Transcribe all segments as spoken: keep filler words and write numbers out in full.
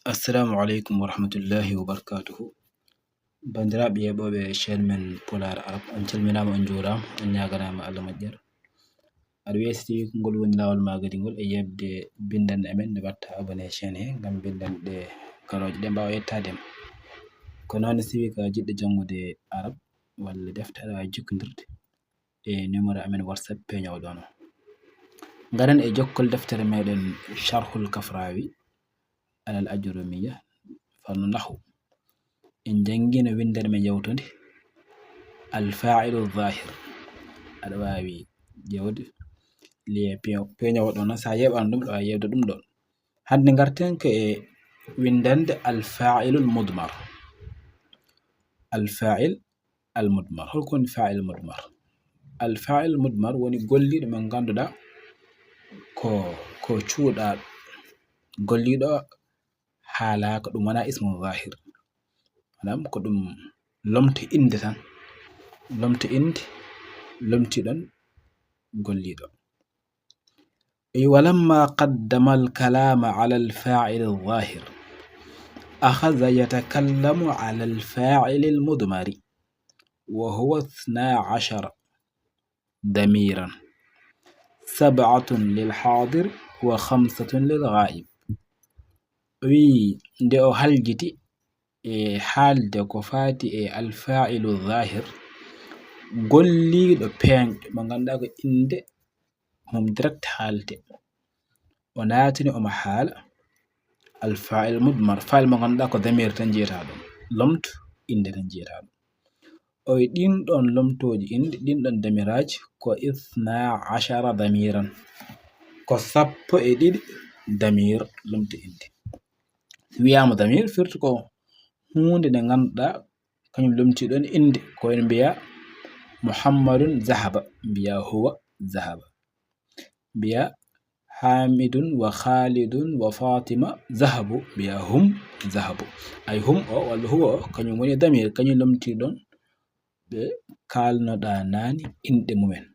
Assalamu aleykum wa rahmatullahi wa barakatuhu. Banndiraaɓe yeeɓooɓe chaîne men Pulaar Arab, on calminaama, on njuuraama, on ñaaganaama Allah moƴƴere. Aɗa weeti, si tawii ko ngol woni laawol maa kadi ngol e yeeɓde binndanɗe amen, nde mbaɗtaa abonné chaîne he ngam binndanɗe garooje ɗe mbaawa yettaade ma. Ko noon, si tawii ko a jiɗɗo janngude Arab walla defte, aɗa waawi jokkondirde e numéro amen WhatsApp peeñoowo ɗoon o. Ngaren e jokkol deftere meɗen Sharhul Kafrawi alal Ajurumiyya, fannu nahwu. En njanngiino winndere men yawtunde, al fa'ilu zahir. Aɗa waawi ƴeewde lien peeño-, peeñoowo ɗoon o, so a yeeɓaano ɗum, aɗa waawi ƴeewde ɗum ɗoon. Hannde ngarten ko e winndande al fa'ilul mudmar. Al fa'il al mudmar. Holko woni fa'il mudmar? Al fa'il mudmar woni golliiɗo mo ngannduɗaa ko, ko cuuɗaaɗo. Golliiɗo haalaaka, ɗum wonaa ismu zahir. Maanaam ko ɗum lomto innde tan. Lomto innde, lomtii ɗoon golliiɗo. Ey, walamma qaddama al-kalaama ala al-faa'ili az-zaahir, akhadha yatakallamu ala al-faa'ili al-mudmari, wa huwa ithnaa ashara damiiran, sab'atun lil-haadir wa khamsatun lil-ghaa'ib. O wiyi, nde o haljiti e haalde ko faati e al-faa'ilu zaahir, golliiɗo peeñɗo, mo ngannduɗaa ko innde mum direct haalte. O naatini omo haala al-faa'il mudmar, faa'il mo ngannduɗaa ko damiir tan jeyataa ɗoon, lomto innde tan jeyataa ɗoon. O wiyi ɗiin ɗoon lomtooji innde, ɗiin ɗoon damiraaji ko ithnaa ashara damiiran, ko sappo e ɗiɗi damiir lomto innde. So wiyaama damiir, firti ko huunde nde ngannduɗaa kañum lomtii ɗoon innde, ko en mbiya Muhammadun zahaba, mbiya huwa zahaba. Mbiya Hamidun wa Khalidun wa Fatima zahabu, mbiya hum zahabu. Ay hum o walla huwa o, kañum woni damiir, kañum lomtii ɗoon ɓe kaalnoɗaa naane inɗe mumen.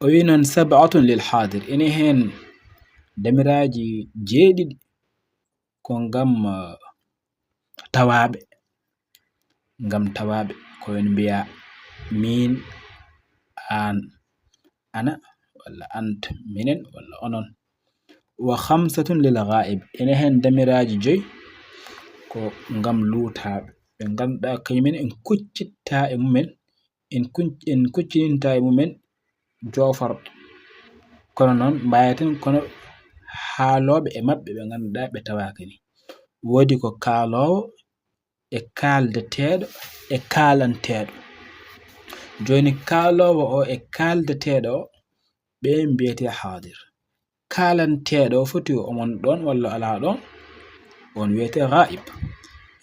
O wiyi noon, sab'atun lil haadir, ene heen damiraaji jeeɗiɗi ko ngam, ah, tawaaɓe, ngam tawaaɓe, ko en mbiya miin, aan, ana, walla anta, minen, walla onon. Wa khamsatun lil ghaa'ib, ene heen damiraaji joyi ko ngam luutaaɓe, ɓe ngannduɗaa kañum en en kuccittaa e mumen, en kuc-, en kuccinintaa e mumen joofarɓe. Kono noon, mbayaten kono haalooɓe e maɓɓe ɓe ngannduɗaa ɓe tawaaka ni. Woodi ko kaaloowo e kaaldeteeɗo e kaalanteeɗo. Jooni, kaaloowo o e kaaldeteeɗo o, ɓe mbiyetee haadir. Kaalanteeɗo o foti o omon ɗoon walla alaa ɗoon, on wiyetee ghaa'ib.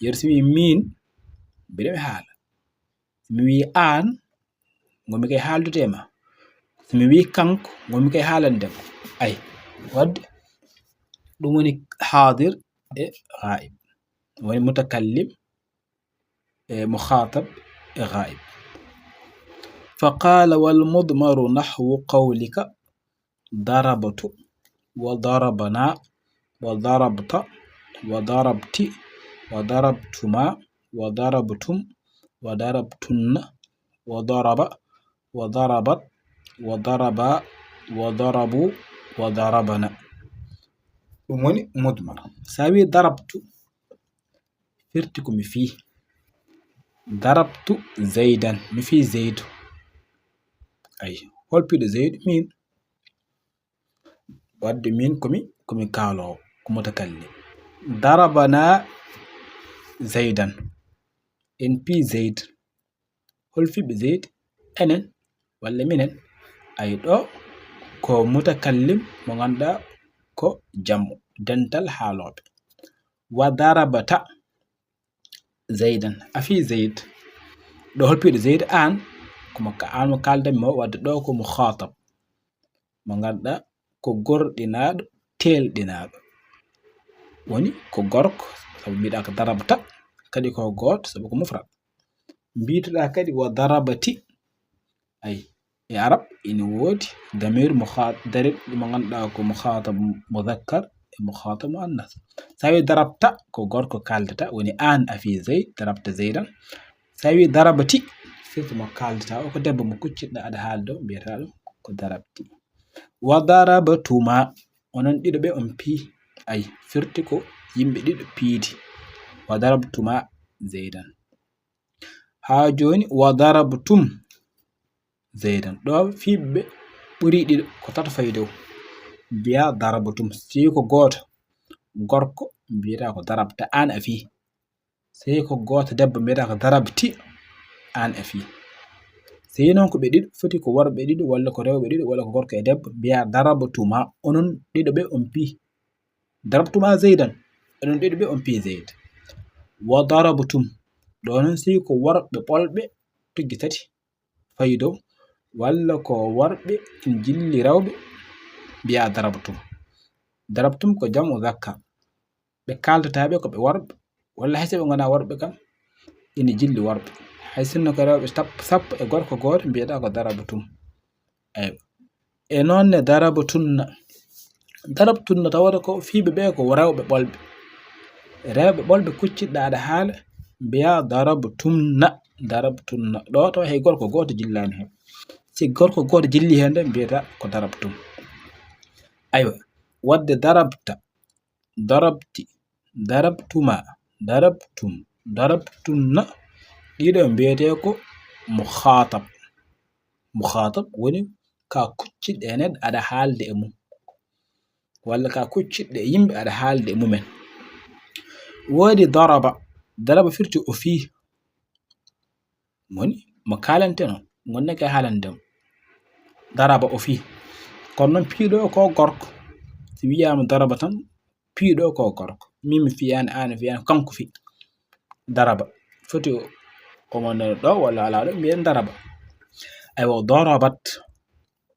Yeru si wii miin, mbiɗa mi haala. Mi wii aan, ngonmi kay haaldude e ma. So mi wii kanko, ngonmi kay haalande mo. Ay, wadde ɗum woni haadir e ghaa'ib. Woni mutakallim e mukhaatab e ghaa'ib. Fa qaala wal mudmaru nahwu qawlika darabtu wa darabna wa darabta wa darabti wa darabtuma wa darabtum wa darabtunna wa daraba wa darabat wa daraba wa darabu wa darabna. Ɗum woni mudmar. So a wii darabtu, firti ko mi fii. Darabtu Zaydan, mi fii Zaydu. Ay, hol piiɗo Zaydu? Miin. Wadde miin ko mi, ko mi kaaloowo, ko mutakallim. Darabana Zaydan, en pii Zayd. Hol fiɓe Zayd? Enen walla minen? Ay, ɗo ko mutakallim mo ngannduɗaa ko jam'u, dental haalooɓe. Wa darabata Zaydan, a fii Zayd. Ɗo hol piiɗo Zayd? Aan, ko mo ka-, aan mo kaaldanmi o, wadde ɗo ko mukhaatab. Mo ngannduɗaa ko gorɗinaaɗo, teelɗinaaɗo. Woni ko gorko, sabu mbiɗa ko darabta, kadi ko gooto, sabu ko mufrad. Mbiytoɗaa kadi wa darabati. Ay, e Arab ina woodi damir mukha-, dari-, mo ngannduɗaa ko mukhaatab mudhakkar, e mukhatab muannas. Sa wi darabta, ko gorko kaldata, woni an a fi Zayd, darabta Zaydan. Sa wi darabti, surtout mo kaldata o, ko debbo mo kucciɗɗa aɗa haaldo, mbiyata ɗum ko darabti. Wa darabtuma, onon ɗiɗo ɓe on pii, ay, firti ko yimɓe ɗiɗo piidi. Wa darabtuma Zaydan. Haa jooni, wa darabtum Zaydan. Ɗo fiiɓe ɓuri ɗiɗo, ko tato fayi dow. Mbiya darabtum, si ko gooto, gorko, mbiyata ko darabta, an a fii. Si ko gooto debbo, mbiyata ko darabti, an a fii. Si noon ko ɓe ɗiɗo, foti ko worɓe ɗiɗo, walla ko rewɓe ɗiɗo, walla ko gorko e debbo, mbiya darabtuma, onon ɗiɗo ɓe on pii. Darabtuma Zaydan, onon ɗiɗo ɓe on pii Zayd. Wa darabtum, ɗo noon si ko worɓe ɓolɓe tuggi tati fayi dow, walla ko worɓe en jilli rewɓe, mbiya darabtum. Darabtum ko jamu zakkar. Ɓe kaldata ɓe ko ɓe worɓe, walla hay so ɓe ngonaa worɓe kam, ina jilli worɓe. Hay sinno ko rewɓe tap-, sappo e gorko gooto, mbiyata ko darabtum. Eywa. E noon ne darabtunna. Darabtunna tawata ko fiiɓe ɓe ko rewɓe ɓolɓe. Rewɓe ɓolɓe kucciɗɗa aɗa haala, mbiya darabtunna, darabtunna. Ɗo tawa hay gorko gooto jillaani heen. Si gorko gooto jilli heen de, mbiyata ko darabtum. Aywa, wadde darabta, darabti, darabtuma, darabtum, darabtunna. Ɗiɗo mbiyetee ko mukhatab. Mukhatab woni ka kucciɗɗo e neɗɗo aɗa haalde e mum. Walla ka kucciɗɗo e yimɓe aɗa haalde e mumen. Woodi daraba. Daraba firti o fii. Woni mo kaalanteno, ngonne kay haalande mo. Daraba o fii. Kono noon piiɗo ko gorko. Si wiyaama daraba tan, piiɗo ko gorko. Min mi fiyaani, aan a fiyaani, kanko fii. Daraba. Foti o, o wonde ɗo walla alaa ɗo, mbiyen daraba. Aywa, darabat.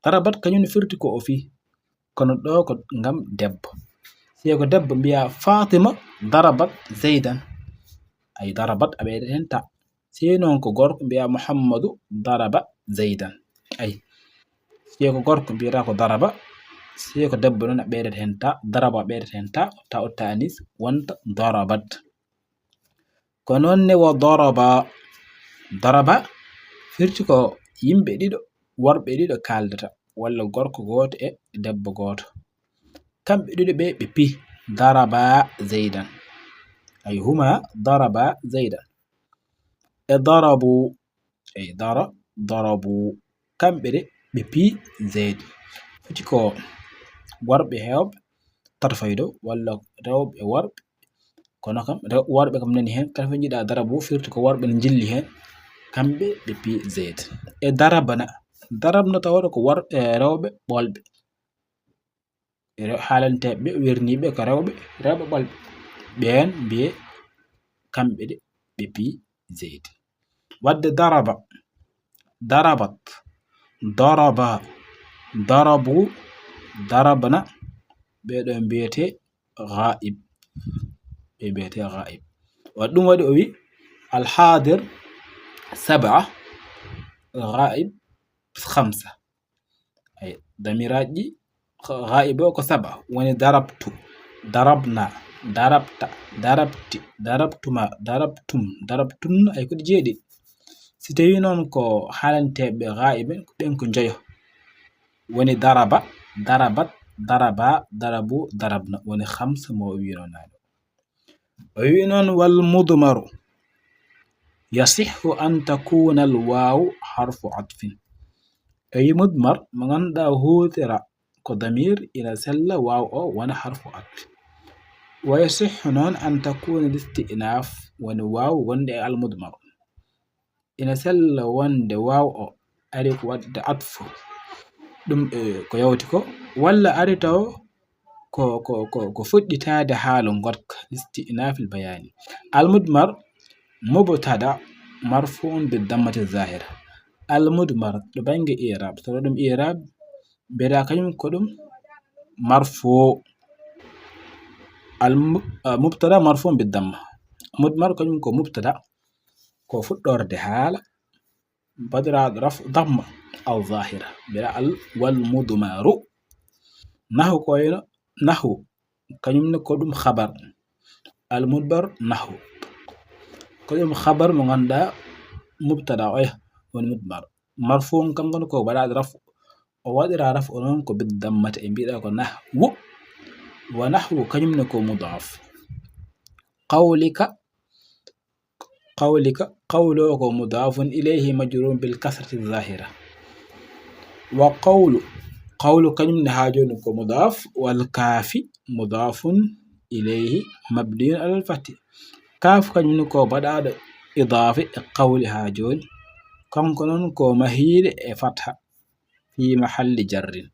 Darabat kañum ne firti ko o fii. Kono ɗo ko ngam debbo. Si ko debbo mbiya Fatima darabat Zaydan. Ay darabat a ɓeydat heen ta. Si noon ko gorko mbiya Muhammadu daraba Zaydan. Ay. Si ko gorko mbiyata ko daraba. Si ko debbo noon a ɓeydat heen ta. Daraba a ɓeydat heen ta. Ta o ta'anis wonta darabat. Ko noon ne wo daraba. Daraba firti ko yimɓe ɗiɗo, worɓe ɗiɗo kaaldata, walla gorko gooto e debbo gooto. Kamɓe ɗiɗo ɓe, ɓe pii. Daraba Zaydan. Ay huma daraba Zaydan. E darabu, ay dara-, darabu. Kamɓe de, ɓe pii Zayd. Foti ko worɓe heewɓe, tato fayi dow, walla rewɓe e worɓe. Kono kam, rew-, worɓe kam nani heen, kala fof njiɗa darabu, firti ko worɓe ne njilli heen. Kamɓe ɓe pii Zayd. E darabna. Darabna tawata ko wor-, e rewɓe ɓolɓe. Rew-, haalanteeɓe ɓe, werniiɓe ko rewɓe, rewɓe ɓolɓe. Ɓeen mbiye kamɓe de, ɓe pii Zayd. Wadde daraba, darabat, daraba, darabu, darabna, ɓee ɗoo mbiyetee ghaib. Ɓe mbiyetee ghaib. Wa ɗum waɗi o wi, alhadir sab'a, ghaib khamsa. Ay, damiraaji ghaib o ko saba, woni darabtu, darabna, darabta, darabti, darabtuma, darabtum, darabtunna, ay ko ɗi jeeɗiɗi. Si tawii noon ko haalanteeɓe ghaib en, ko ɓen ko njoyo. Woni daraba, darabat, daraba, darabu, darabna, woni khamsa mo o wiino naane. O wi noon, wal mudmaru yasihhu an takuna al waawu harfu atfin. O wi mudmar mo ngannduɗaa huutira ko damir, ina sella waaw o wona harfu atfi. Wa yasihhu noon an takuna al isti'naaf, woni waaw wonde e al mudmar. Ina sella wonde waaw o ari ko waɗde atfu. Ɗum, e, ko yawti ko, walla ari taw ko, ko, ko, ko fuɗɗitaade haala ngoɗka, isti'naafil bayaani. Al mudmar mubtada marfuun bi dammati zahira. Al mudmar ɗo bannge i'raab, so ɗum i'raab, mbiyata kañum ko ɗum marfu. Al mu-, a, mubtada marfuun bi damma. Mudmar kañum ko mubtada, ko fuɗɗorde haala, baɗiraaɗo raf damma al zahira, mbiyata al wal mudmaru. Nahu ko wayno, nahu kañum ne ko ɗum khabar. Al mudmar nahwu. Ko ɗum khabar mo ngannduɗaa mubtada o, eh, woni mudmar. Marfu on kanko ne ko waɗaade rafu. O waɗira rafu noon ko bid dammata, e mbiɗa ko nahwu. Wa nahwu kañum ne ko mudaf. Qawlika, qawlika, qawlu o ko mudafun ilayhi majrurun bil kasrati zahira. Wa qawlu, qawlu kañum ne haa jooni ko mudaf, wal kaafi mudafun ilayhi mabniyun alal fathi. Kaaf kañum ne ko baɗaaɗo idaafa e qawli haa jooni. Kanko noon ko mahiiɗo e fatha fi mahalli jarrin.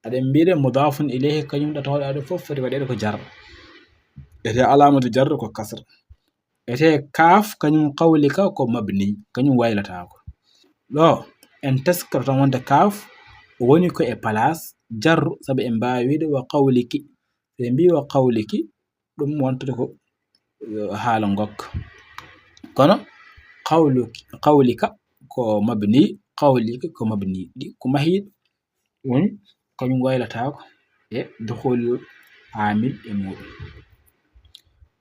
Aɗen mbiɗe mudafun ilayhi kañum ɗo tawɗaa ɗo fof foti waɗeede ko jar. Ete alamatu jar ko kasra. Ete kaaf kañum qawlika ko mabni, kañum waylataako. Ɗo en teskoro tan wonde kaaf woni ko e place jarru, sabu en mbaawi wiide wa qawliki. So en mbii wa qawliki, ɗum wontude ko, eh, haala ngokka. Kono qawluki, qawlika ko mabni, qawliki ko mabni. Ɗi ko mahiiɗo woni kañum waylataako e dukhul amil e muɗum.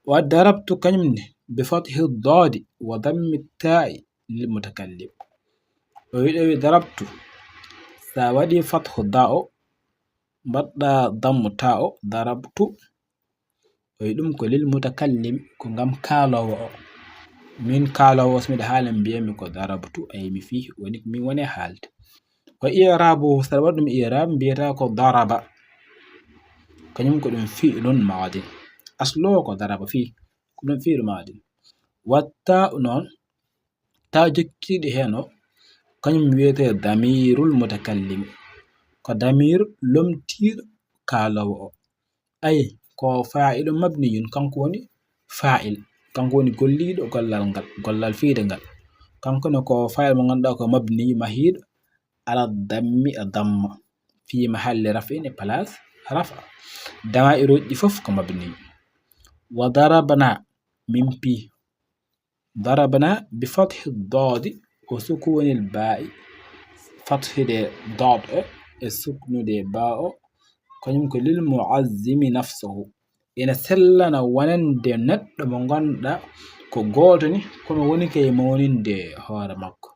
Wa darabtu kañum ne bi fathi dadi wa dammi ta'i lil mutakallim. O wiɗo wi darabtu, sa waɗi fathu da o, mbaɗɗa dammu ta o, darabtu. O wi ɗum ko lil mutakallim, ko ngam kaaloowo o. Min kaaloowo, so miɗa haala, mbiyami ko darabtu, ay mi fii, woni ko min woni e haalde. Ko i'raabu, so aɗa waɗa ɗum i'raab, mbiyata ko daraba. Kañum ko ɗum fi'lun maadin. Aslo ko daraba fii, ko ɗum fi'lu maadin. Watta noon, ta jokkiiɗo heen o, kañum wiyetee damirul mutakallim. Ko damir lomtiiɗo kaaloowo o. Ay, ko fa'ilun mabniyun, kanko woni fa'il, kanko woni golliiɗo gollal ngal, gollal fiide ngal. Kanko ne ko fa'il mo ngannduɗaa ko mabni, mahiiɗo, ala dammi, a damma, fi mahalli raf'in, e place rafa. Dama'iruuji ɗi fof ko mabni. Wa darabna, min pii. Darabna bi fathi dadi wa sukunil ba'i. Fathide dad o e suknude ba o, kañum ko lil mu'azzimi nafsahu. Ina sellana wonande neɗɗo mo ngannduɗaa ko gooto ni, kono woni kay mawninde hoore makko.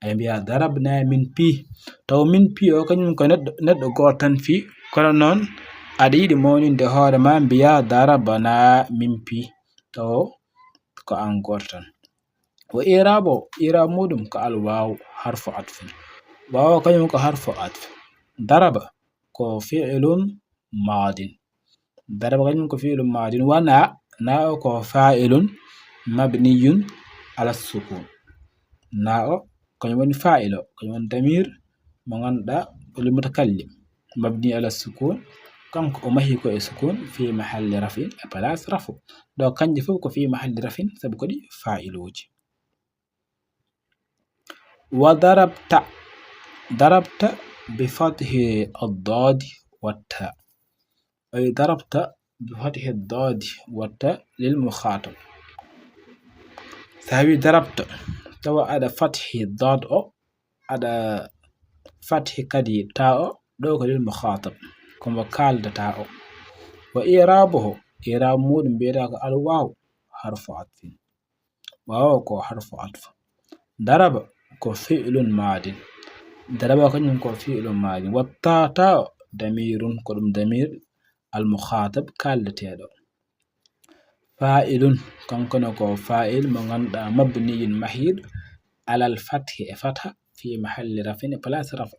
Ay mbiya darabna min pii. Taw min pii o kañum ko neɗɗo, neɗɗo gooto tan fii, kono noon aɗa yiɗi mawninde hoore ma, mbiya darabna min pii. Taw ko aan gooto tan. Wa i'raabu, i'raab muɗum ko al waaw harfu atfin. Waaw kañum ko harfu atf. Daraba ko fi'lun maadin. Daraba kañum ko fi'lun maadin. Wa na, na o ko fa'ilun mabniyun ala sukun. Na o kañum woni fa'il o, kañum woni damir mo ngannduɗaa ko lil mutakallim, mabni ala sukun, kanko o mahi ko e sukun, fi mahalli raf'in, e place rafu. Ɗo kanji fof ko fi mahalli raf'in, sabu ko ɗi fa'iluuji. Wa darabta, darabta bi fathi ad-dadi wa ta. Ay darabta bi fathi ad-dadi wa ta lil mukhatab. So a wi darabta, tawa aɗa fathi dad o, aɗa fathi kadi ta o, ɗo ko lil mukhatab, ko mo kaaldataa o. Wa i'raabuhu, i'raab muɗum mbiyata ko al waaw harfu atfin. Waaw ko harfu atf. Daraba ko fi'lun maadin. Daraba kañum ko fi'lun maadin. Wa ta, ta o damirun, ko ɗum damir al mukhatab kaaldeteeɗo. Fa'ilun, kanko ne ko fa'il mo ngannduɗaa mabniyun mahiiɗo alal fathi, e fatha, fi mahalli raf'in, e place rafa.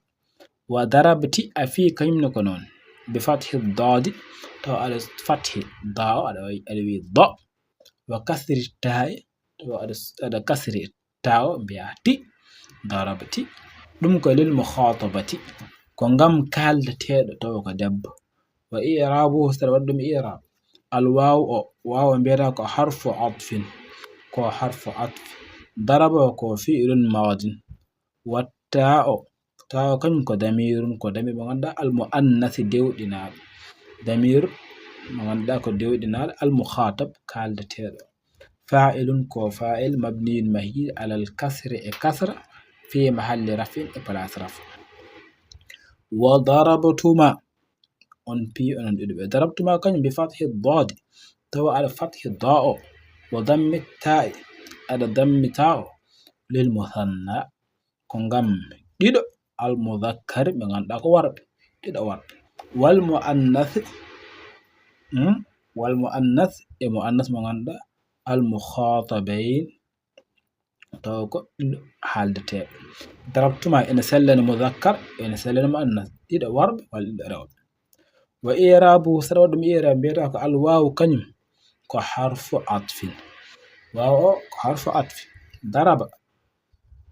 Wa darabti, a fii kañum ne ko noon. Bi fathi dadi, taw aɗa fathi da o, aɗa, aɗa wi do. Wa kasri ta'i, taw aɗa, aɗa kasri ta o, mbiya ti. Darabti. Ɗum ko lil mukhatabati. Ko ngam kaaldeteeɗo taw ko debbo. Wa i'raabuhu, so aɗa waɗa ɗum i'raab. Al waaw o, waaw o mbiyata ko harfu atfin. Ko harfu atf. Daraba o ko fi'lun maadin. Wa ta o, ta o kañum ko damirun, ko damir mo ngannduɗaa al mu'annasi dewɗinaaɗo. Damir mo ngannduɗaa ko dewɗinaaɗo al mukhatab kaaldeteeɗo. Fa'ilun ko fa'il mabniyun mahi alal kasri e kasra fi mahalli raf'in e place rafa. Wa darabtuma, on piyi onon ɗiɗo ɓe. Darabtuma kañum bi fathi dodi, tawa aɗa fathi do o, wa dammi ta'i, aɗa dammi ta o, lil musanna, ko ngam ɗiɗo, al muzakkari, ɓe ngannduɗaa ko worɓe, ɗiɗo worɓe, wal muannas, hmm? Wal muannas, e muannas mo ngannduɗaa al mukhatabayn, taw ko ɗiɗo haaldeteeɓe. Darabtuma ene sellani muzakkar, ene sellani muannas, ɗiɗo worɓe walla ɗiɗo rewɓe. Wa i'rabu, saɗa waɗa ɗum i'rab, mbiyata ko al wawu kañum ko harfu atfin. Wawu o ko harfu atfin. Daraba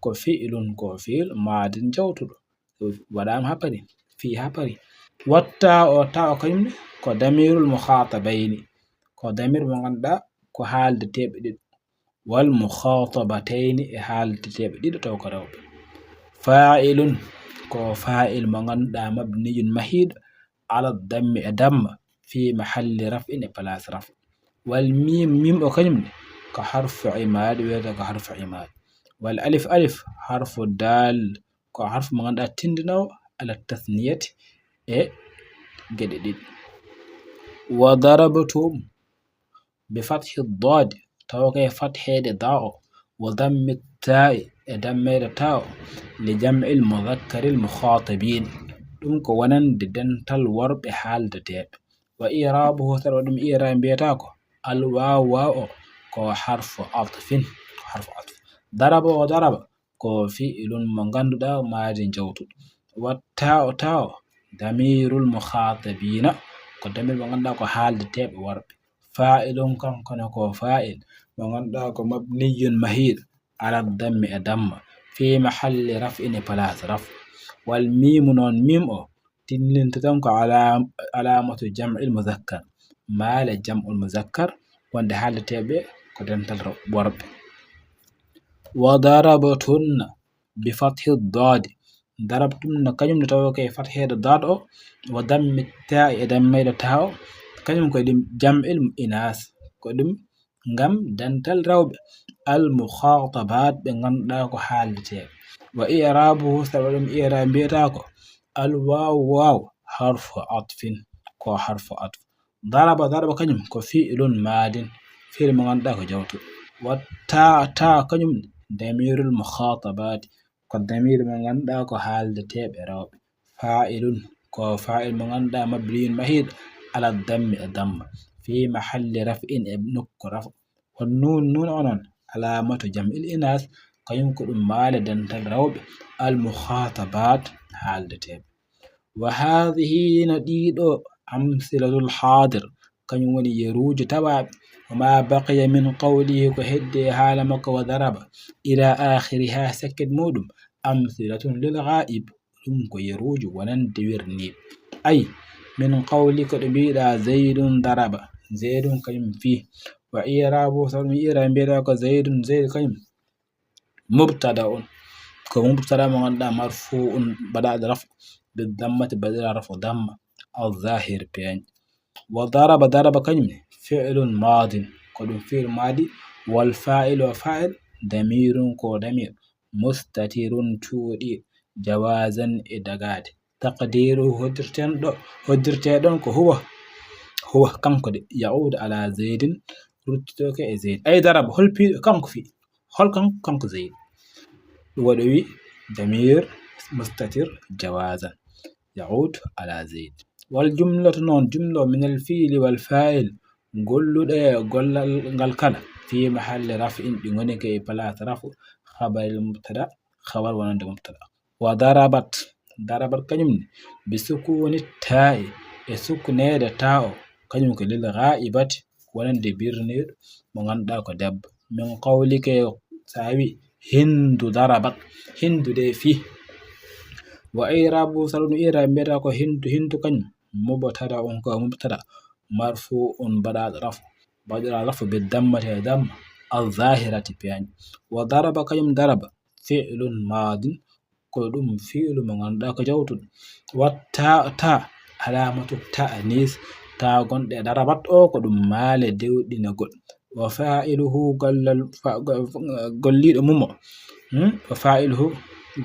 ko fi'lun, ko fi'il madin jawtuɗo. Waɗaama hapari, fi hapari. Watta o, ta o kañum ne ko damirul mukhatabayni. Ko damir mo ngannduɗaa ko haaldeteeɓe ɗiɗo. Wal mukhatabatayni, e haaldeteeɓe ɗiɗo taw ko rewɓe. Fa'ilun, ko fa'il mo ngannduɗaa mabniyun mahiiɗo ala dammi e damma fi mahalli raf'in e place raf. Wal mim, mim o kañum ne ko harfu imad, wiyata ko harfu imad. Wal alif, alif harfu dal, ko harfu mo ngannduɗaa tindinoowo ala tasniyati e geɗe ɗiɗi. Wa darabtum bi fathi dod, tawa ko e fatheede da o, wa dammi ta'i, e dammeede ta o, li jam'il mudhakkaril mukhatabin, ɗum ko wonande dental worɓe haaldeteeɓe. Wa i'rabuhu, saɗa waɗa ɗum i'rab, mbiyata ko al wawu, wawu o ko harfu atfin, ko harfu atf. Daraba o, daraba ko fi'ilun mo ngannduɗaa madin jawtuɗo. Wa ta o, ta o damirul mukhatabina, ko damir mo ngannduɗaa ko haaldeteeɓe worɓe. Fa'ilun, kanko ne ko fa'il mo ngannduɗaa ko mabniyun mahiiɗo ala dammi e damma fi mahalli raf'in e place raf. Wal mimu, noon mim o tinndinta tan ko ala-, alamatu jam'il muzakkar, maale jam'ul muzakkar, wonde haaldeteeɓe ko dental ro-, worɓe. Wa darabtunna bi fathi dodi. Darabtunna kañum ne tawa ko e fatheede dod o, wa dammi ta'i, e dammeede ta o, kañum ko lim jam'il inas, ko ɗum ngam dental rewɓe, al mukhatabat, ɓe ngannduɗaa ko haaldeteeɓe. Wa i'rabuhu, saɗa waɗa ɗum i'rab, mbiyata ko al wawu, wawu harfu atfin, ko harfu atf. Daraba, daraba kañum ko fi'lun madin, fi'il mo ngannduɗaa ko jawtuɗo. Wa ta, ta kañum damirul mukhatabati, ko damir mo ngannduɗaa ko haaldeteeɓe rewɓe. Fa'ilun, ko fa'il mo ngannduɗaa mabniyun mahiiɗo ala dammi e damma fi mahalli raf'in, e nokku raf. Wa nun, nun o noon alamatu jam'il inas, kañum ko ɗum maale dental rewɓe, al mukhatabat, haaldeteeɓe. Wa hadhihi, no ɗiɗo, amsilatul hadir, kañum woni yeruuji tawaaɓe. Wa ma baqiya min qawlihi, ko heddi e haala makko, wa daraba, ila akhiriha, sakket muɗum, amsilatun lil ghaib, ɗum ko yeruuji wonande wirniiɓe. Ay, min qawli, ko ɗo mbiɗa, zaydun daraba, zaydun kañum fi. Wa i'rabu, saɗa ɗum i'rab, mbiyata ko zaydun, zayd kañum mubtada on, ko mubtada mo ngannduɗaa marfu'un, baɗaaɗo rafu, bi dammati, baɗira rafu damma, al zahir, peeñ. Wa daraba, daraba kañum ne fi'lun madin, ko ɗum fi'il madi, wal fa'ilu, o fa'il damirun, ko damir, mustatirun, cuuɗi, jawazan, e dagaade. Taqdiru, hoddirten ɗo, hoddirte ɗon ko huwa, huwa kanko de, ya'udu ala zaydin, ruttitoke e zayd. Ay daraba, hol piiɗo kanko fi, hol kan-, kanko zayd. Ɗum waɗowi damir mustatir jawazan, ya'udu ala zayd. Wal jumlatu, noon jumlo, min al fi'li wal fa'il, golluɗe e gollal ngal kala, fi mahalli raf'in, ɗi ngoni ko e place rafu, khabaril mubtada, khabar wonande mubtada. Wa darabat, darabat kañum ne, bi sukuni ta'i, e sukneede ta o, kañum ko lil ghaibati, wonande birniiɗo mo ngannduɗaa ko debbo. Min qawlika, so a wi, Hindu darabat, Hindu de fi. Wa i'rabu, saɗa ɗum i'rab, mbiyata ko Hindu, Hindu kañum mubtada on, ko mubtada, marfu'un, baɗaaɗo rafu, baɗira rafu bi dammati, e damma, al zahirati, peeñ. Wa daraba, kañum daraba, fi'lun madin, ko ɗum fi'lu mo ngannduɗaa ko jawtuɗo. Wa ta, ta, alamatu ta'nis, ta gonɗo e darabat o, ko ɗum maale dewɗinagol. Wa fa'iluhu, gollal fa-, go-, golliiɗo mum o. Hmm? Wa fa'iluhu,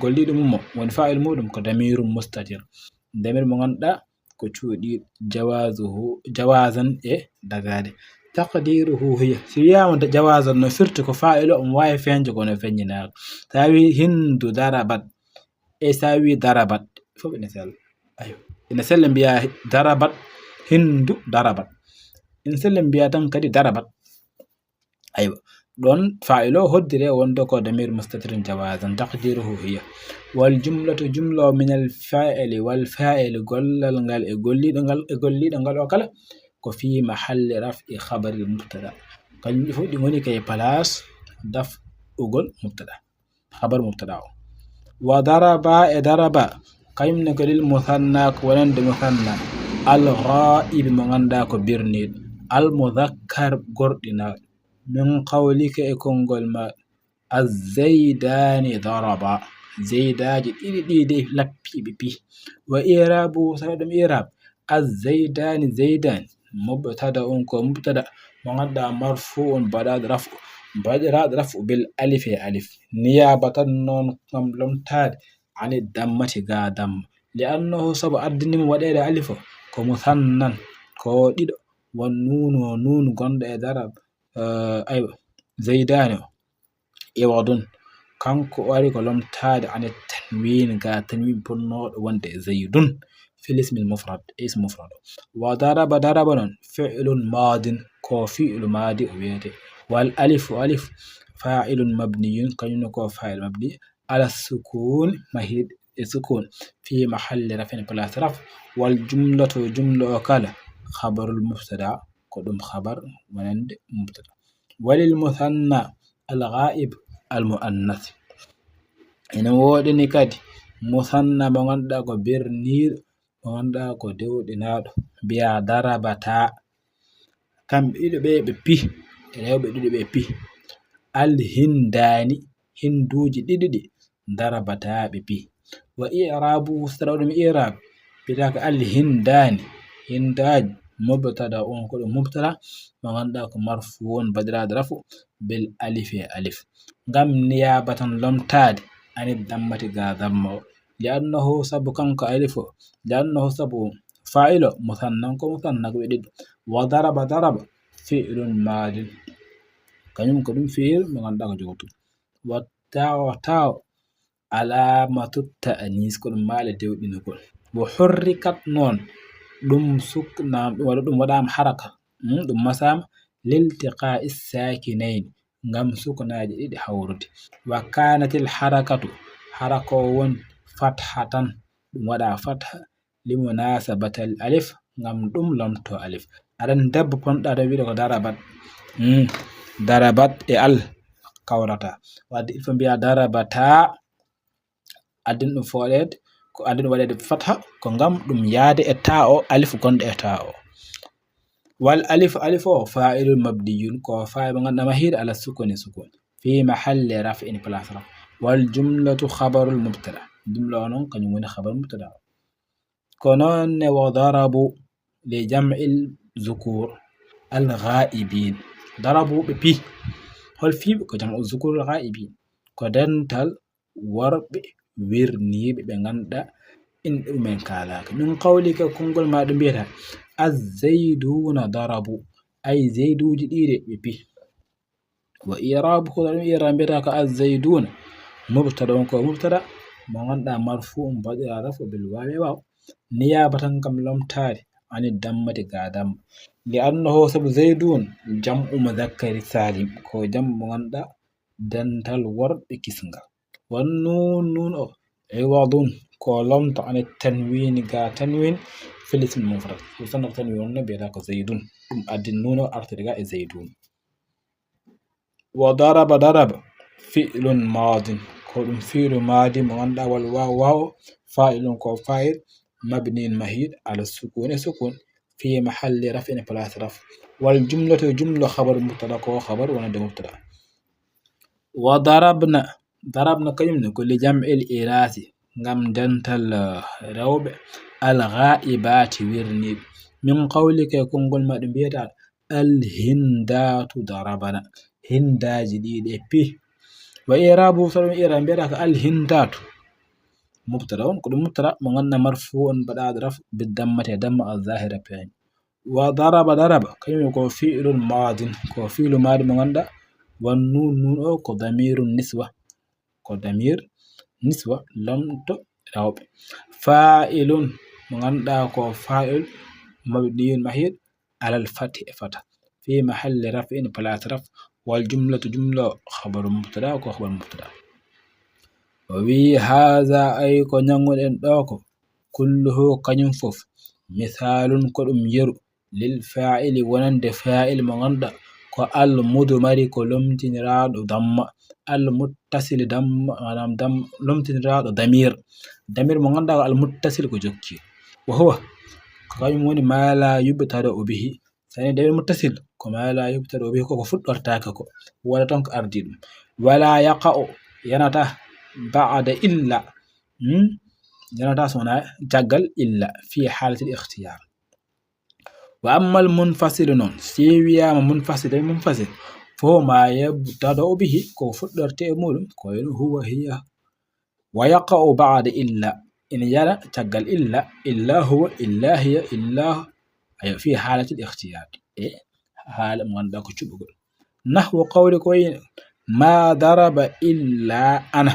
golliiɗo mum o, woni fa'il muɗum ko damirum mustatir. Damir mo ngannduɗaa ko cuuɗiiɗo, jawaazuhu, jawaazan e dagaade. Taqdiiruhu hiya, si wiyaama da-, jawaazan no firti ko faa'ilo, omo waawi feeñde kono feeñinaaka. So a wii Hindu darabat, e so a wii darabat, fof ina sella. Ayo. Ina sella mbiyaa darabat, Hindu darabat. Ina sella mbiyaa tan kadi darabat. Aywa. Ɗoon faa'ilo hoddire wonde ko damir mustatirun jawaazan taqdiiruhu hiya. Wal jumlatu jumla o minal faa'ili wal faa'ili gollal ngal e golliiɗo ngal, e golliiɗo ngal o kala ko fii mahalli raf'i khabaril mubtada. Kañum fof ɗi ngoni kay place daf'ugol mubtada. Khabar mubtada o. Wa daraba e daraba, kañum ne ko lil musanna, ko wonande musanna. Al ghaibi mo ngannduɗaa ko birniiɗo. Al muzakkar gorɗinaaɗo. Min qawlika e konngol ma. Az-zaydaani daraba. Zaydaaji ɗiɗi ɗi de lappiiɓe pi. Wa i'raabu, saɗa ɗum i'raab. Az-zaydaani, zaydaani. Mubtada on ko mubtada. Mo ngannduɗaa marfu'un baɗaaɗo raf'u. Baɗiraaɗo raf'u bil alif e alif. Niyaabatan noon ngam lomtaade. Ani dammati ga damma. Li annahu sabu addini mo waɗeede alif o. Ko musannan. Ko ɗiɗo. Won nuunu o nuunu gonɗo e darab. Eh, aywa. Zaydaani o. Iwadun. Kanko o ari ko lomtaade ani tanwiin ga tanwiin bonnooɗo wonde e zaydun. Fil ismil mufrad. Ism mufrad. Wa daraba daraba noon. Fi'lun maadin. Ko fi'lu maadi o wiyete. Wal alif alif. Fa'ilun mabniyun. Kañum ne ko fa'il mabni. Ala sukun. Mahid e sukun. Fi mahalli raf'in place raf. Wal jumlatu jumla o kala. Khabarul mubtada. Ko ɗum khabar wonande mubtada. Walil musanna al ghaib al muannas. Ene woodani kadi musanna mo ngannduɗaa ko berniiɗo, mo ngannduɗaa ko dewɗinaaɗo. Mbiyaa darabata. Kamɓe ɗiɗo ɓe ɓe pi. Rewɓe ɗiɗo ɓe pi. Al hindaani. Hinduuji ɗiɗi ɗi. Darabata ɓe pi. Wa i'raabu, saɗa ɗum i'raab. Mbiyata ko al hindaani. Hindaaji. Mubtada on ko ɗum mubtada. Mo ngannduɗaa ko marfu on baɗiraaɗo rafu. Bil alif e alif. Ngam niyaabatan lomtaade. Ani dammati ga damma o. Li annahu sabu kanko alif o. Li annahu sabu fa'ilo. Musannan ko musanna ko ɓe ɗiɗo. Wa daraba daraba. Fi'lun maadin. Kañum ko ɗum fi'il mo ngannduɗaa ko jogoto. Wa ta'o ta'o. Alamatu ta'anis ko ɗum maale dewɗinugol. Wa hurrikat noon. Ɗum sukna, walla ɗum waɗaama haraka. Hmm, ɗum masaama liltiqa'i sakinayni. Ngam suknaaji ɗiɗi hawrude. Wa kanatil harakatu. Haraka o won fathatan. Ɗum waɗa fatha. Limunasabatal alif. Ngam ɗum lomto alif. Aɗan debbo ponɗa ɗo wiɗo ko darabat. Hmm. Darabat e al kawrata. Wadde il faut mbiya darabata. Addin ɗum fooɗeede. Ko addin waɗeede fatha. Ko ngam ɗum yaade e ta o alif gonɗo e ta o. Wal alif, alif o fa'ilun mabniyun, ko fa'il mo ngannduɗaa mahiiɗo ala sukuni sukun. Fi mahalli raf'in, place raf. Wal jumlatu khabarul mubtada. Jumla o noon kañum woni khabar mubtada o. Ko noon ne wa darabu li jam'il zukur al ghaibin. Darabu ɓe pi. Hol fiiɓe? Ko jam'u zukur al ghaibin. Ko dental worɓe werniiɓe ɓe ngannduɗaa inɗe mumen kaalaaka. Min qawlika konngol ma ɗo mbiyata az-zayduna darabu. Ay zayduuji ɗiɗi ɓe pi. Wa i'raabu ko ɗum i'raab mbiyata ko az-zayduna. Mubtada on ko mubtada mo ngannduɗaa marfu'un baɗiraaɗo rafu bil waawi e waaw. Niyaabatan ngam lomtaade ani dammati ga damma. Li annahu sabu zaydun jam'u muzakkari salim ko jam'u mo ngannduɗaa dental worɓe kisnga. Won nuun, nuun o iwadun ko lomto ani tanwiini ga tanwiin fil ismil mufrad. Ko sanna ko tanwiin wonno mbiyata ko zaydun. Ɗum addi nuun o artude ga e zaydun. Wa daraba daraba fi'lun maadin. Ko ɗum fi'lu maadi mo ngannduɗaa wal waaw waaw fa'ilun ko fa'il mabniyun mahiiɗo ala sukuni sukun fi mahalli raf'in place raf. Wal jumlatu jumla khabar mubtada ko khabar wonande mubtada. Wa darabna, darabna kañum ne ko li jam'il inasi ngam dental, eh, rewɓe al ghaibati werniiɓe. Min qawlika konngol ma ɗo mbiyata al hindatu darabana. Hindaaji ɗiɗi pi. Wa i'raabu saɗa ɗum i'raab mbiyata ko al hindatu. mubtada on, ko ɗum mubtada mo ngannduɗaa marfu on baɗaaɗo raf bi dammati e damma al zahira peeñ. Wa daraba, daraba, kañum ko fi'lun madin, ko fi'lu madi mo ngannduɗaa, wan nun, nun o ko damirun niswa, ko damir niswa, lomto rewɓe. Fa'ilun, mo ngannduɗaa ko fa'il mabniyun mahid alal fathi e fata. Fi mahalli raf'in, place raf. Wal jumlatu, jumla o khabaru mubtada, ko khabaru mubtada. O wi haza, ay ko ñannguɗen ɗo ko, kulluhu, kañum fof, misalun, ko ɗum yeru, lil fa'ili, wonande fa'il mo ngannduɗaa ko al mudmari, ko lomtiniraaɗo damma, al muttasili damma, maanaam dam-, lomtiniraaɗo damir. Damir mo ngannduɗaa ko al muttasil ko jokki. Wa huwa, ko kañum woni ma la yubtada bihi. So a nani damir muttasil, ko ma la yubtada bihi, ko ko fuɗɗortaake ko. Wala tan ko ardi ɗum. Wala yaqa'u, yanata, ba'da illa. Hmm? Yanata so wonaa caggal illa, fi halatil ikhtiyar. Wa ammal munfasilu noon, si wiyaama munfasil, damir munfasil, fo ma yubtada bihi, ko fuɗɗorte e muɗum, ko wayno huwa, hiya. Wa yaqa'u ba'da illa, ina yana caggal illa, illa huwa, illa hiya, illa, ayo, fi halatil ikhtiyar. E haala mo ngannduɗaa ko cuɓugol. Nahwu qawli, ko wayi, ma daraba illa ana.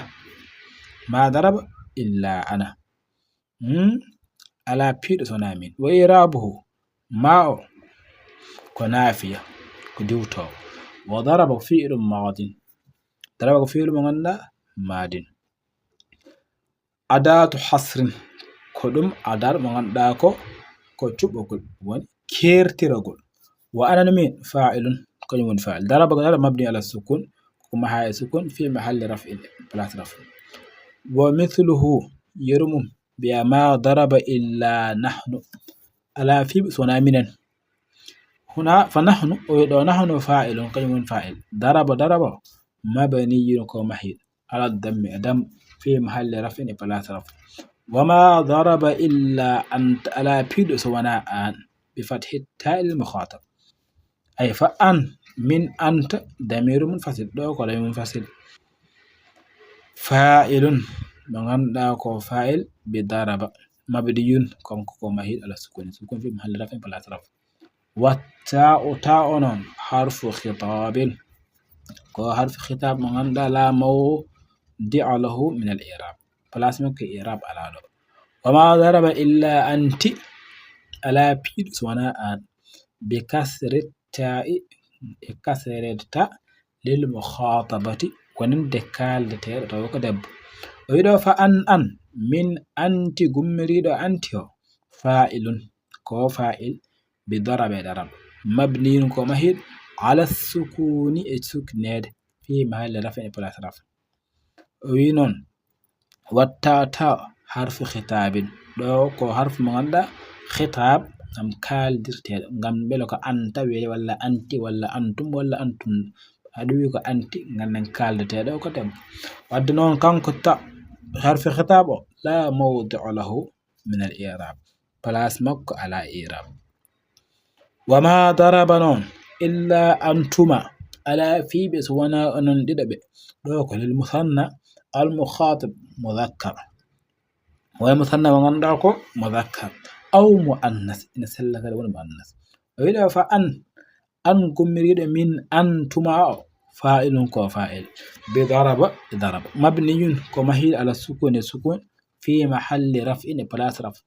Ma daraba illa ana. Hmm? Alaa piiɗo so wonaa min. Wa i'rabuhu, ma o, ko nafiya, ko diwtoowo. Wa daraba fi'lun madin. Daraba ko fi'lu mo ngannduɗaa madin. Adatu hasrin, ko ɗum adar mo ngannduɗaa ko, ko cuɓugol, woni keertiragol. Wa ana no min fa'ilun, kañum woni fa'il. Daraba, daraba mabni ala sukun, ko maha e sukun, fi mahalli raf'in, place raf'in. Wa mithluhu, yeru mum, mbiya ma daraba illa nahnu. Alaa fiiɓe so wonaa minen. Huna fa nahnu, o wi ɗo nahnu fa'ilun, kañum woni fa'il. Daraba, daraba, mabniyun ko mahid. Ala dammi e dam, fi mahalli raf'in e place raf. Wa ma daraba illa anta, alaa piiɗo so wonaa aan, bi fathi ta'il mukhatab. Ay fa an, min, anta, damiru munfasil, ɗo ko damiru munfasil. Fa'ilun, mo ngannduɗaa ko fa'il, bi daraba, mabniyun, kanko ko mahid ala sukuni, sukun fi mahalli raf'in place raf. Wa ta'u, ta'u noon, harfu khitabin. Ko harfu khitab mo ngannduɗaa la mawdi'a lahu min al i'rab. Place makko e i'rab alaa ɗo. Wa ma daraba illa anti. Alaa piiɗo so wonaa aan. Bi kasri ta'i, e kasre ta, lil mukhatabati, wonande kaaldeteeɗo tawa ko debbo. O wi ɗo fa an, an, min anti, gummiriiɗo anti o, fa'ilun, ko fa'il, bi daraba e daraba. Mabniyun ko mahid, ala sukuni e sukneede, fi mahalli raf'in e place raf. O wi noon, wa ta'u, ta'u harfu khitabin. Ɗo ko harfu mo ngannduɗaa khitab, ngam kaaldirteeɗo, ngam mbele ko anta wiyete walla anti walla antum walla antum. Aɗa wi ko anti, ngannden kaaldeteeɗo ko debbo. Wadde noon kanko ta harfu khitab o, la mawdi'a lahu min al i'rab. Place makko alaa i'rab. Wa ma daraba noon, illa antuma, alaa fiiɓe so wonaa onon ɗiɗo ɓe. Ɗo ko lil musanna, al mukhatab mudhakkar. Woni musanna mo ngannduɗaa ko mudhakkar. Aw muannas, ina sella kadi woni muannas. O wi ɗo fa an, an gummiriiɗo min antuma o, fa'ilun ko fa'il. Bi daraba, daraba. Mabniyun ko mahid ala sukuni sukun, fi mahalli raf'in e place raf.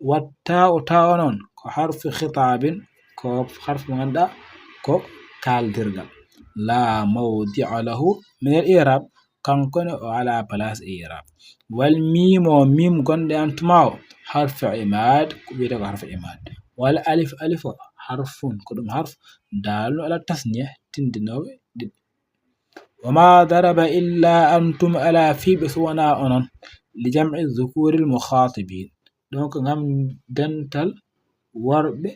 Wa ta'u, ta'u noon, ko harfu khitabin, ko harfu mo ngannduɗaa ko kaaldirgal. La mawdi'a lahu min al i'rab, kanko ne o alaa place e i'rab. Wal miim o, miim gonɗo e antuma o, harfu imad, ko wiyetee ko harfu imad. Wal alif, alif o, harfun, ko ɗum harfu, dalun ala tasniya, tindinooɓe ɗiɗi. Wa ma daraba illa antum, alaa fiiɓe so wonaa onon, li jam'i dhukuril mukhatibin. Donc, ngam dental worɓe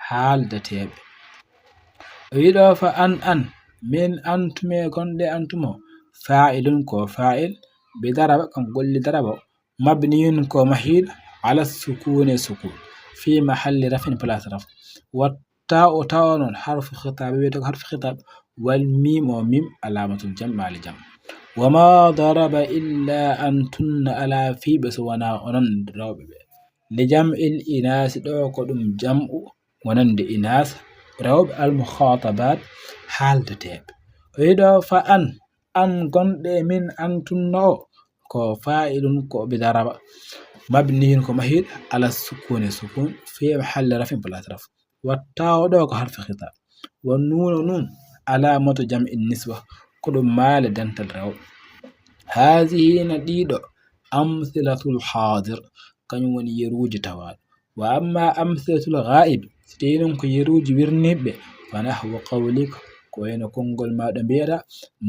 haaldeteeɓe. O wi ɗo fa an, an, min, antum e gonɗo e antuma o, fa'ilun ko fa'il, bi daraba, kanko golli daraba o, mabniyun ko mahid, ala sukuni sukun, fi mahalli raf'in place raf. Wa ta'u, ta'u noon, harfu khitab, wiyetee ko harfu khitab, wal miim o miim, alamatul jam, maali jam. Wa ma daraba illa antunna alaa fii ɓe so wonaa onon rewɓe ɓe. Li jam'il inaasi ɗo ko ɗum jam'u wonande inaas rewɓe al mukhatabat haaldeteeɓe. O wiɗo fa an, an gonɗe min antunna o ko fa'ilun ko bi daraba. Mabniyun ko mahiiɗo ala sukuni sukun fi mahalli rafin place raf. Wattaawo ɗo ko harfi khita. Wa nuunu nun alamatu jam'in niswa ko ɗum maale dental rewɓe. Hazihi na ɗiɗo amsilatul hadir kañum woni yeruuji tawaaɗo. Wa amma amsilatul ghaib si tawi non ko yeruuji wirniiɓe fa nahwu qawlik ko wayno konngol maaɗo mbiyata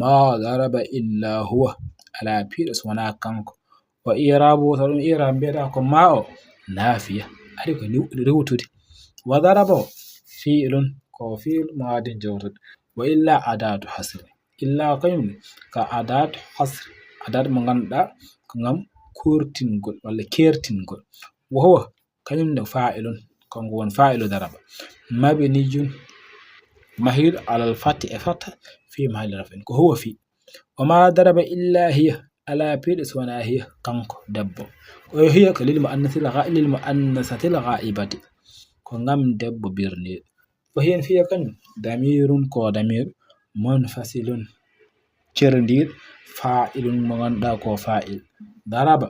ma daraba illa huwa ala piiɗo so wonaa kanko. Wa i'rabu so ɗum i'rab mbiyata ko ma o nafiya ari ko rewtude. Wa daraba o fi'lun ko fi'l muadin jawtude. Wa illa adatu hasri illa kañum ne ka adatu hasri adat mo ngannduɗaa ko ngam kortingol walla kertingol. Wa huwa kañum ne fa'ilun kanko won fa'ilu daraba mabniyun mahiiɗo alal fati e fata fi mahalli rafin ko huwa fi. Wa ma daraba illa hiya ala piiɗo so wonaa hiya kanko debbo. Ko hiya ko lil muannasil gha lil muannasatil ghaibati ko ngam debbo birniiɗo. Wa hiya fiya kañum damirun ko damir munfasilun cerndiiɗo fa'ilun mo ngannduɗaa ko fa'il. Daraba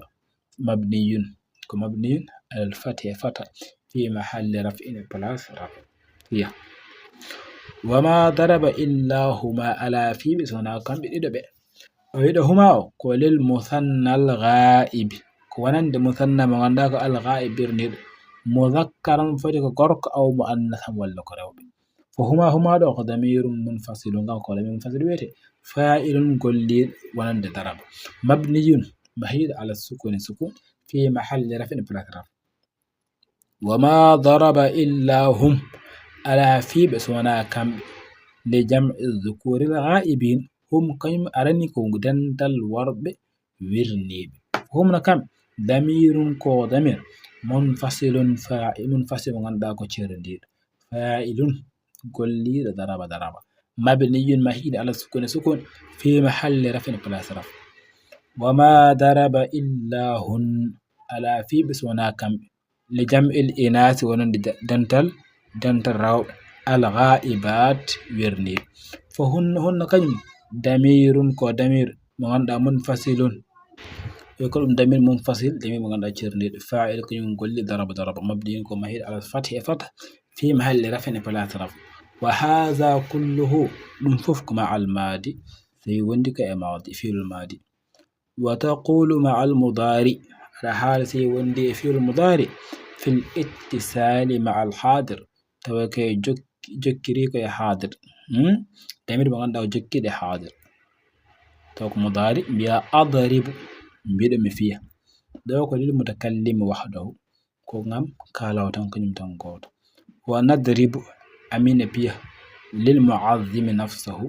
mabniyun ko mabniyun alal fati e fata fi mahalli raf'in place raf. Hiya. Wa ma daraba illa huma ala fiiɓe so wonaa kamɓe ɗiɗo ɓe. O wiɗo huma o ko lil musanna al ghaib ko wonande musanna mo ngannduɗaa ko al ghaib birniiɗo. Mudhakkaran foti ko gorko aw muannasan walla ko rewɓe. Fa huma huma ɗo ko damirun munfasilun ngam ko damir munfasil wiyete fa'ilun golliiɗo wonande daraba. Mabniyun mahiiɗo ala sukuni sukun fi mahalli raf'in place raf. Wa ma daraba illa hum ala fiiɓe so wonaa kamɓe li jam'i dhukuril ghaibin hum kañum arani ko dental worɓe wirniiɓe. Hum no kamɓe damirun ko damir munfasilun fa'i munfasil mo ngannduɗaa ko cerndiiɗo fa'ilun golliiɗo daraba daraba mabniyun mahiiɗo ala sukuni sukun fi mahalli raf'in place raf. Wa ma daraba illa hun ala fiiɓe so wonaa kamɓe li jam'il inasi wonande dental dental rewɓe al ghaibat wirniiɓe. Fo hunna hunna kañum damirun ko damir mo ngannduɗaa munfasilun e ko ɗum damir munfasil damir mo ngannduɗaa cerndiiɗo fa'il kañum golli daraba daraba mabniyun ko mahiiɗo ala fathi e fata fi mahalli raf'in e place raf. Wa haza kulluhu ɗum fof ko ma al madi so wondi ko e madi fi'l madi. Wa taqulu ma al mudari aɗa haala si wondi e fi'l mudari fil ittisali ma al hadir tawa kay jokkiri ko e hadir. Hmm? Damir mo ngannduɗaa o jokkiiɗo e hadir taw ko mudari mbiya adribu mbiɗo mi fiya. Ɗo ko lil mutakallim wahdahu ko ngam kaalawo tan kañum tan gooto. Wa nadribu amina piya lil muazzimi nafsahu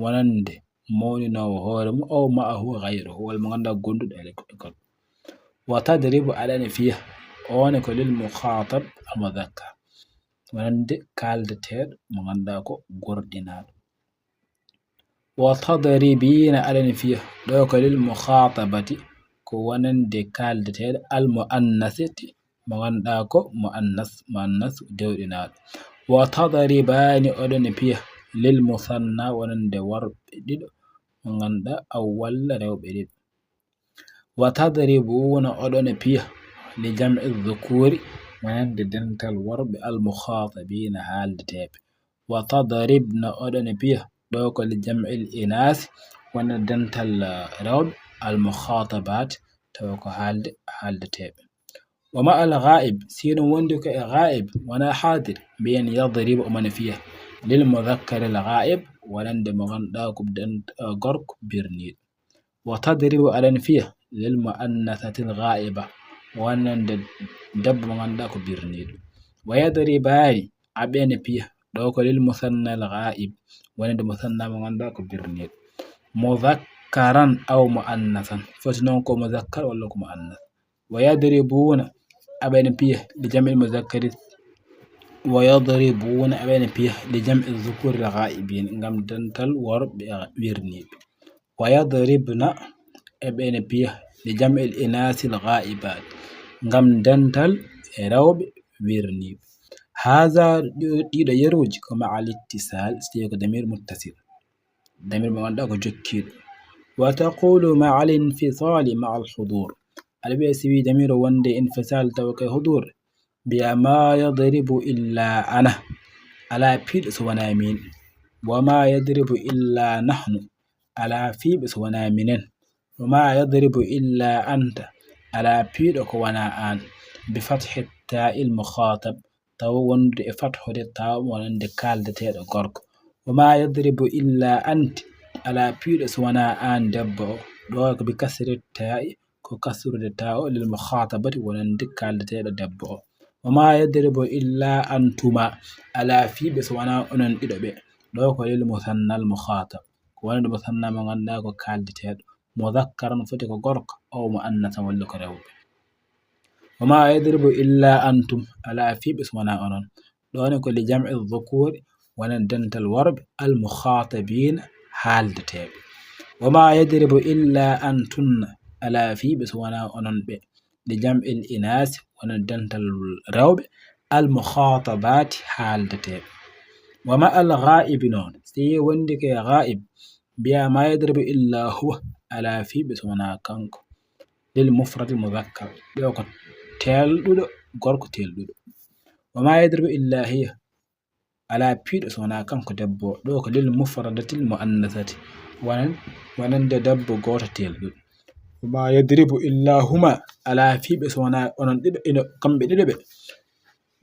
wonande mawninoowo hoore mum aw ma'ahu ghayruhu walla mo ngannduɗaa gonduɗo e goɗɗo. Wa tadribu aɗa ene fiya one ko lil mukhatab al mudhakkar wonande kaaldeteeɗo mo ngannduɗaa ko gorɗinaaɗo. Wa tadribina aɗa ene fiya ɗo ko lil mukhatabati ko wonande kaaldeteeɗo al muannasati mo ngannduɗaa ko muannas muannas dewɗinaaɗo. Wa tadribani oɗon e piya lil musanna wonande worɓe ɗiɗo mo ngannduɗaa aw walla rewɓe ɗiɗo. Wa tadribuna oɗon e piya li jam'i dhukuri wonande dental worɓe al mukhatabina haaldeteeɓe. Wa tadribna oɗon e piya ɗo ko li jam'il inasi wonande dental rewɓe al mukhatabat tawa ko haalde haaldeteeɓe. Wa ma al ghaib si ɗum wondi ko e ghaib wona hadir mbiyen yadribu omo ne fiya lil mudhakkari al ghaib wonande mo ngannduɗaa ko gorko birniiɗo. Wa tadribu aɗa ene fiya lil muannasatil ghaiba wonande debbo mo ngannduɗaa ko birniiɗo. Wa yadribani aɓe ene piya ɗo ko lil musannal ghaib wonande musanna mo ngannduɗaa ko birniiɗo. Mudhakkaran aw muannasan foti noon ko mudhakkar walla ko muannas. Wa yadribuna aɓe ene piya li jam'il mudhakkari wa yadribuna aɓe ene piya li jam'i dhukuril ghaibin ngam dental worɓe wirniiɓe. ويضربن, e ɓe ene piya, لجمع الإناث الغائبات, ngam dental e rewɓe wirniiɓe. هذا, ɗiɗo, ɗiɗo yeruuji ko مع الاتصال, so tawii ko ضمير متصل, ضمير mo ngannduɗaa ko jokkiiɗo. وتقول مع الانفصال مع الحضور, aɗa wiya si wii ضمير wonde انفصال tawa ko e حضور, mbiya ما يضرب إلا أنا, alaa piiɗo so wonaa miin. وما يضرب إلا نحن, alaa fiyɓe so wonaa minen. وما يضرب إلا أنت, alaa piiɗo ko wonaa aan. بفتح التاء المخاطب, taw wondude e fathude taa o wonande kaaldeteeɗo gorko. وما يضرب إلا أنت, alaa piiɗo so wonaa aan debbo o. Ɗo ko بكسر التاء, ko kasrude taa o, للمخاطبة, wonande kaaldeteeɗo debbo o. وما يضرب إلا أنتما, alaa fiyɓe so wonaa onon ɗiɗo ɓe. Ɗo ko للمثنى المخاطب, ko wonande musanna mo ngannduɗaa ko kaaldeteeɗo, مذكرا foti ko gorko, أو مؤنثا walla ko rewɓe. وما يضرب إلا أنتم, alaa fiyɓe so wonaa onon. Ɗo ne ko لجمع الذكور, wonande dental worɓe, المخاطبين, haaldeteeɓe. وما يضرب إلا أنتن, alaa fiyɓe so wonaa onon ɓe. لجمع الإناث, wonande dental rewɓe, المخاطبات, haaldeteeɓe. ومع الغائب noon, si wonde ko e غائب, mbiya ما يضرب إلا هو, alaa fiyɓe so wonaa kanko. للمفرد المذكر, ɗo ko teelɗuɗo, gorko teelɗuɗo. وما يضرب إلا هي, alaa piiɗo so wonaa kanko debbo o. Ɗo ko للمفردة المؤنثة, wonan-, wonande debbo gooto teelɗuɗo. وما يضرب إلا هما, alaa fiyɓe so wonaa onon ɗiɗo, ino, kamɓe ɗiɗo ɓe.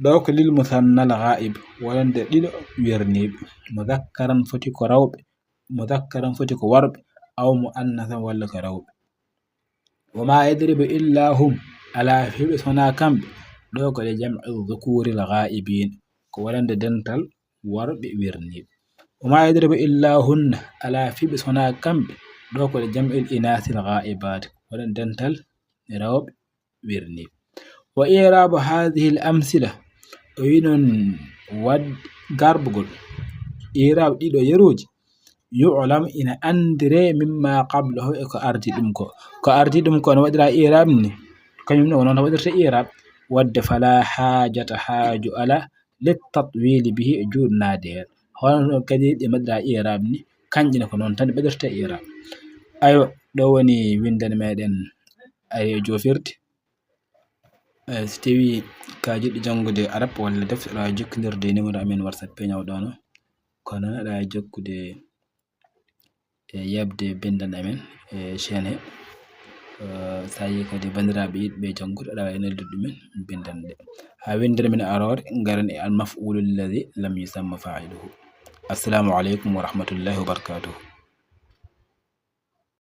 Ɗo ko للمثنى الغائب, wonande ɗiɗo wirniiɓe. مذكرا foti ko rewɓe, مذكرا foti ko worɓe, أو مؤنثا walla ko rewɓe. وما يضرب إلا هم, alaa fiyɓe so wonaa kamɓe. Ɗo ko لجمع الذكور الغائبين, ko wonande dental worɓe wirniiɓe. وما يضرب إلا هن, alaa fiyɓe so wonaa kamɓe. Ɗo ko لجمع الإناث الغائبات, ko wonande dental rewɓe wirniiɓe. وإعراب هذه الأمثلة, o wi noon waɗ garbugol i'raab ɗiɗo yeruuji, يعلم, ina anndiree, مما قبله, e ko ardii ɗum ko. Ko ardii ɗum ko no waɗiraa i'raab ni, kañum ne ko noon waɗirta i'raab. Waɗde فلا حاجة, haaju alaa, للتطويل به, e juutnaade heen. Hono noon kadi ɗe mbaɗiraa i'raab ni, kanƴe ne ko noon tan ɗe mbaɗirta i'raab. Aywa, ɗo woni winndere meɗen, ay, joofirde. Eh, so tawii ka jiɗɗo janngude arab walla defte, aɗa waawi jokkondirde e numéro amen WhatsApp peñaw ɗo no. Kono aɗa waawi jokkude e yeɓde binndan amen e chaîne he. Eh, so tawii kadi banndiraaɓe yiɗɓe janngude, aɗa waawi neldude ɗumen binndan ɗe. Haa winndere men aroore, ngaren e المفعول الذي لم يسم فاعله. السلام عليكم ورحمة الله وبركاته.